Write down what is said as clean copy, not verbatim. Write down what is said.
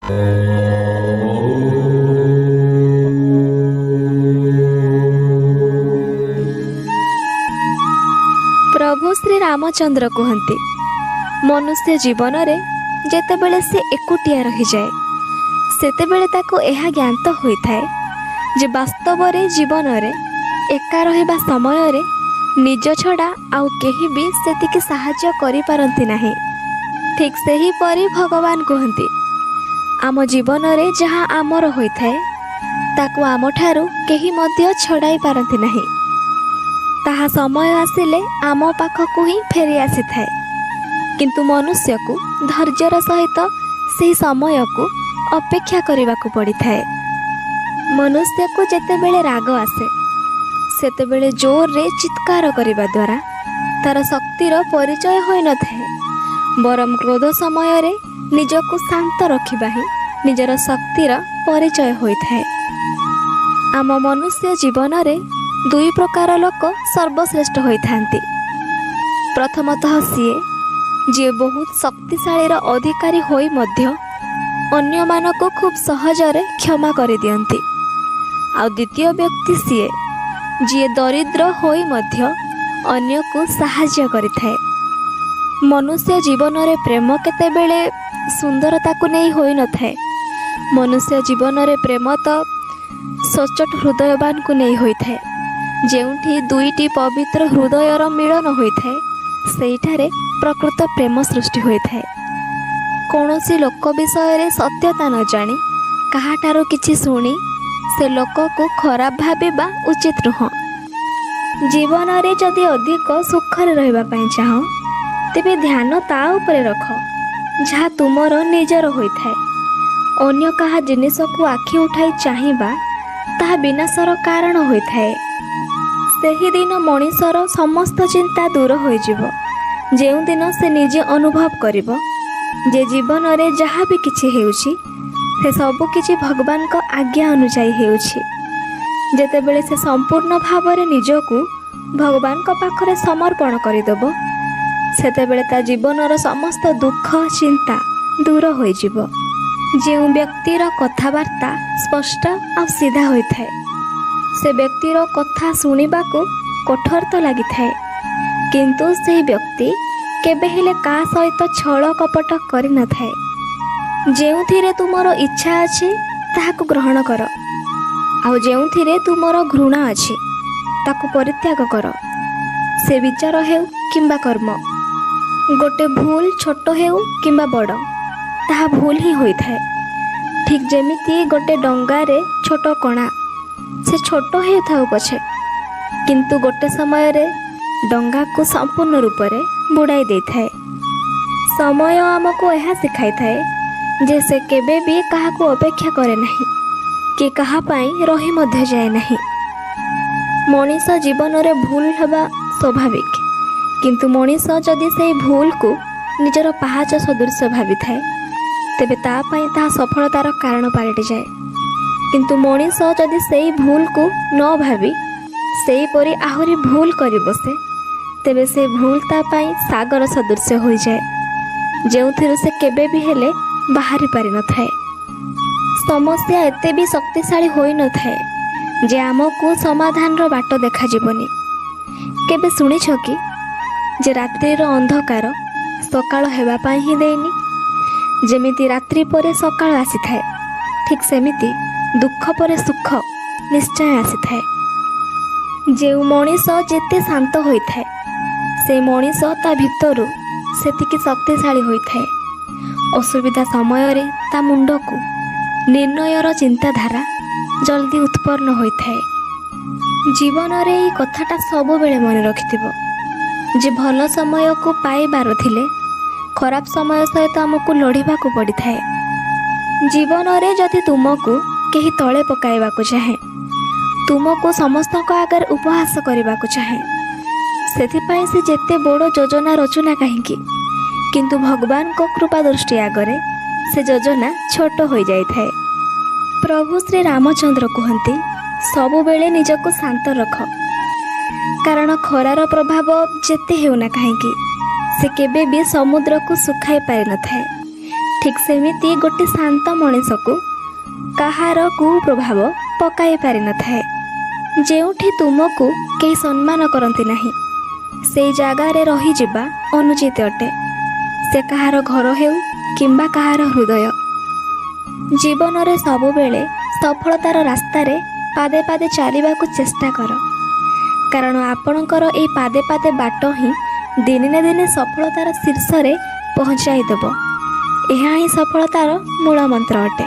ପ୍ରଭୁ ଶ୍ରୀ ରାମଚନ୍ଦ୍ର କୁହନ୍ତି, ମନୁଷ୍ୟ ଜୀବନରେ ଯେତେବେଳେ ସେ ଏକୁଟିଆ ରହିଯାଏ, ସେତେବେଳେ ତାକୁ ଏହା ଜ୍ଞାତ ହୋଇଥାଏ ଯେ ବାସ୍ତବରେ ଜୀବନରେ ଏକା ରହିବା ସମୟରେ ନିଜ ଛଡ଼ା ଆଉ କେହି ବି ସେତିକି ସାହାଯ୍ୟ କରିପାରନ୍ତି ନାହିଁ। ଠିକ୍ ସେହିପରି ଭଗବାନ କୁହନ୍ତି, ଆମ ଜୀବନରେ ଯାହା ଆମର ହୋଇଥାଏ ତାକୁ ଆମଠାରୁ କେହି ମଧ୍ୟ ଛଡ଼ାଇ ପାରନ୍ତି ନାହିଁ। ତାହା ସମୟ ଆସିଲେ ଆମ ପାଖକୁ ହିଁ ଫେରି ଆସିଥାଏ, କିନ୍ତୁ ମନୁଷ୍ୟକୁ ଧୈର୍ଯ୍ୟର ସହିତ ସେହି ସମୟକୁ ଅପେକ୍ଷା କରିବାକୁ ପଡ଼ିଥାଏ। ମନୁଷ୍ୟକୁ ଯେତେବେଳେ ରାଗ ଆସେ, ସେତେବେଳେ ଜୋରରେ ଚିତ୍କାର କରିବା ଦ୍ୱାରା ତାର ଶକ୍ତିର ପରିଚୟ ହୋଇନଥାଏ, ବରଂ କ୍ରୋଧ ସମୟରେ ନିଜକୁ ଶାନ୍ତ ରଖିବା ହିଁ ନିଜର ଶକ୍ତିର ପରିଚୟ ହୋଇଥାଏ। ଆମ ମନୁଷ୍ୟ ଜୀବନରେ ଦୁଇ ପ୍ରକାର ଲୋକ ସର୍ବଶ୍ରେଷ୍ଠ ହୋଇଥାନ୍ତି। ପ୍ରଥମତଃ ସିଏ ଯିଏ ବହୁତ ଶକ୍ତିଶାଳୀର ଅଧିକାରୀ ହୋଇ ମଧ୍ୟ ଅନ୍ୟମାନଙ୍କୁ ଖୁବ୍ ସହଜରେ କ୍ଷମା କରିଦିଅନ୍ତି, ଆଉ ଦ୍ୱିତୀୟ ବ୍ୟକ୍ତି ସିଏ ଯିଏ ଦରିଦ୍ର ହୋଇ ମଧ୍ୟ ଅନ୍ୟକୁ ସାହାଯ୍ୟ କରିଥାଏ। ମନୁଷ୍ୟ ଜୀବନରେ ପ୍ରେମ କେତେବେଳେ ସୁନ୍ଦରତାକୁ ନେଇ ହୋଇନଥାଏ। ମନୁଷ୍ୟ ଜୀବନରେ ପ୍ରେମ ତ ସଚ୍ଚୋଟ ହୃଦୟବାନକୁ ନେଇ ହୋଇଥାଏ। ଯେଉଁଠି ଦୁଇଟି ପବିତ୍ର ହୃଦୟର ମିଳନ ହୋଇଥାଏ, ସେଇଠାରେ ପ୍ରକୃତ ପ୍ରେମ ସୃଷ୍ଟି ହୋଇଥାଏ। କୌଣସି ଲୋକ ବିଷୟରେ ସତ୍ୟତା ନ ଜାଣି କାହାଠାରୁ କିଛି ଶୁଣି ସେ ଲୋକକୁ ଖରାପ ଭାବିବା ଉଚିତ ନୁହଁ। ଜୀବନରେ ଯଦି ଅଧିକ ସୁଖରେ ରହିବା ପାଇଁ ଚାହଁ, ତେବେ ଧ୍ୟାନ ତା ଉପରେ ରଖ ଯାହା ତୁମର ନିଜର ହୋଇଥାଏ। ଅନ୍ୟ କାହା ଜିନିଷକୁ ଆଖି ଉଠାଇ ଚାହିଁବା ତାହା ବିନାଶର କାରଣ ହୋଇଥାଏ। ସେହିଦିନ ମଣିଷର ସମସ୍ତ ଚିନ୍ତା ଦୂର ହୋଇଯିବ, ଯେଉଁଦିନ ସେ ନିଜେ ଅନୁଭବ କରିବ ଯେ ଜୀବନରେ ଯାହା ବି କିଛି ହେଉଛି, ସେ ସବୁକିଛି ଭଗବାନଙ୍କ ଆଜ୍ଞା ଅନୁଯାୟୀ ହେଉଛି। ଯେତେବେଳେ ସେ ସମ୍ପୂର୍ଣ୍ଣ ଭାବରେ ନିଜକୁ ଭଗବାନଙ୍କ ପାଖରେ ସମର୍ପଣ କରିଦେବ, ସେତେବେଳେ ତା ଜୀବନର ସମସ୍ତ ଦୁଃଖ ଚିନ୍ତା ଦୂର ହୋଇଯିବ। ଯେଉଁ ବ୍ୟକ୍ତିର କଥାବାର୍ତ୍ତା ସ୍ପଷ୍ଟ ଆଉ ସିଧା ହୋଇଥାଏ, ସେ ବ୍ୟକ୍ତିର କଥା ଶୁଣିବାକୁ କଠୋର ତ ଲାଗିଥାଏ, କିନ୍ତୁ ସେହି ବ୍ୟକ୍ତି କେବେ ହେଲେ କାହା ସହିତ ଛଳ କପଟ କରିନଥାଏ। ଯେଉଁଥିରେ ତୁମର ଇଚ୍ଛା ଅଛି ତାହାକୁ ଗ୍ରହଣ କର, ଆଉ ଯେଉଁଥିରେ ତୁମର ଘୃଣା ଅଛି ତାକୁ ପରିତ୍ୟାଗ କର, ସେ ବିଚାର ହେଉ କିମ୍ବା କର୍ମ। ଗୋଟେ ଭୁଲ ଛୋଟ ହେଉ କିମ୍ବା ବଡ଼, ତାହା ଭୁଲ ହିଁ ହୋଇଥାଏ। ଠିକ୍ ଯେମିତି ଗୋଟେ ଡଙ୍ଗାରେ ଛୋଟ କଣା, ସେ ଛୋଟ ହେଉଥାଉ ପଛେ, କିନ୍ତୁ ଗୋଟେ ସମୟରେ ଡଙ୍ଗାକୁ ସମ୍ପୂର୍ଣ୍ଣ ରୂପରେ ବୁଡ଼ାଇ ଦେଇଥାଏ। ସମୟ ଆମକୁ ଏହା ଶିଖାଇଥାଏ ଯେ ସେ କେବେ ବି କାହାକୁ ଅପେକ୍ଷା କରେ ନାହିଁ କି କାହା ପାଇଁ ରହି ମଧ୍ୟ ଯାଏ ନାହିଁ। ମଣିଷ ଜୀବନରେ ଭୁଲ ହେବା ସ୍ୱାଭାବିକ, କିନ୍ତୁ ମଣିଷ ଯଦି ସେଇ ଭୁଲକୁ ନିଜର ପାହାଚ ସଦୃଶ ଭାବିଥାଏ, ତେବେ ତା ପାଇଁ ତାହା ସଫଳତାର କାରଣ ପାଲଟିଯାଏ। କିନ୍ତୁ ମଣିଷ ଯଦି ସେଇ ଭୁଲକୁ ନ ଭାବି ସେହିପରି ଆହୁରି ଭୁଲ କରି ବସେ, ତେବେ ସେ ଭୁଲ ତା ପାଇଁ ସାଗର ସଦୃଶ ହୋଇଯାଏ, ଯେଉଁଥିରୁ ସେ କେବେ ବି ହେଲେ ବାହାରି ପାରିନଥାଏ। ସମସ୍ୟା ଏତେ ବି ଶକ୍ତିଶାଳୀ ହୋଇନଥାଏ ଯେ ଆମକୁ ସମାଧାନର ବାଟ ଦେଖାଯିବନି। କେବେ ଶୁଣିଛ କି ଯେ ରାତ୍ରିର ଅନ୍ଧକାର ସକାଳ ହେବା ପାଇଁ ହିଁ ଦେଇନି? ଯେମିତି ରାତ୍ରି ପରେ ସକାଳ ଆସିଥାଏ, ଠିକ୍ ସେମିତି ଦୁଃଖ ପରେ ସୁଖ ନିଶ୍ଚୟ ଆସିଥାଏ। ଯେଉଁ ମଣିଷ ଯେତେ ଶାନ୍ତ ହୋଇଥାଏ, ସେ ମଣିଷ ତା ଭିତରୁ ସେତିକି ଶକ୍ତିଶାଳୀ ହୋଇଥାଏ। ଅସୁବିଧା ସମୟରେ ତା ମୁଣ୍ଡକୁ ନିର୍ଣ୍ଣୟର ଚିନ୍ତାଧାରା ଜଲ୍ଦି ଉତ୍ପନ୍ନ ହୋଇଥାଏ। ଜୀବନରେ ଏଇ କଥାଟା ସବୁବେଳେ ମନେ ରଖିଥିବ ଯେ ଭଲ ସମୟକୁ ପାଇବାର ଥିଲେ ଖରାପ ସମୟ ସହିତ ଆମକୁ ଲଢ଼ିବାକୁ ପଡ଼ିଥାଏ। ଜୀବନରେ ଯଦି ତୁମକୁ କେହି ତଳେ ପକାଇବାକୁ ଚାହେଁ, ତୁମକୁ ସମସ୍ତଙ୍କ ଆଗରେ ଉପହାସ କରିବାକୁ ଚାହେଁ, ସେଥିପାଇଁ ସେ ଯେତେ ବଡ଼ ଯୋଜନା ରଚୁନା କାହିଁକି, କିନ୍ତୁ ଭଗବାନଙ୍କ କୃପା ଦୃଷ୍ଟି ଆଗରେ ସେ ଯୋଜନା ଛୋଟ ହୋଇଯାଇଥାଏ। ପ୍ରଭୁ ଶ୍ରୀ ରାମଚନ୍ଦ୍ର କୁହନ୍ତି, ସବୁବେଳେ ନିଜକୁ ଶାନ୍ତ ରଖ, କାରଣ ଖରାର ପ୍ରଭାବ ଯେତେ ହେଉନା କାହିଁକି, ସେ କେବେ ବି ସମୁଦ୍ରକୁ ଶୁଖାଇ ପାରିନଥାଏ। ଠିକ୍ ସେମିତି ଗୋଟେ ଶାନ୍ତ ମଣିଷକୁ କାହାର କୁପ୍ରଭାବ ପକାଇ ପାରିନଥାଏ। ଯେଉଁଠି ତୁମକୁ କେହି ସମ୍ମାନ କରନ୍ତି ନାହିଁ, ସେଇ ଜାଗାରେ ରହିଯିବା ଅନୁଚିତ ଅଟେ, ସେ କାହାର ଘର ହେଉ କିମ୍ବା କାହାର ହୃଦୟ। ଜୀବନରେ ସବୁବେଳେ ସଫଳତାର ରାସ୍ତାରେ ପାଦେ ପାଦେ ଚାଲିବାକୁ ଚେଷ୍ଟା କର, କାରଣ ଆପଣଙ୍କର ଏଇ ପାଦେ ପାଦେ ବାଟ ହିଁ ଦିନେ ନା ଦିନେ ସଫଳତାର ଶୀର୍ଷରେ ପହଞ୍ଚାଇ ଦେବ। ଏହା ହିଁ ସଫଳତାର ମୂଳ ମନ୍ତ୍ର ଅଟେ।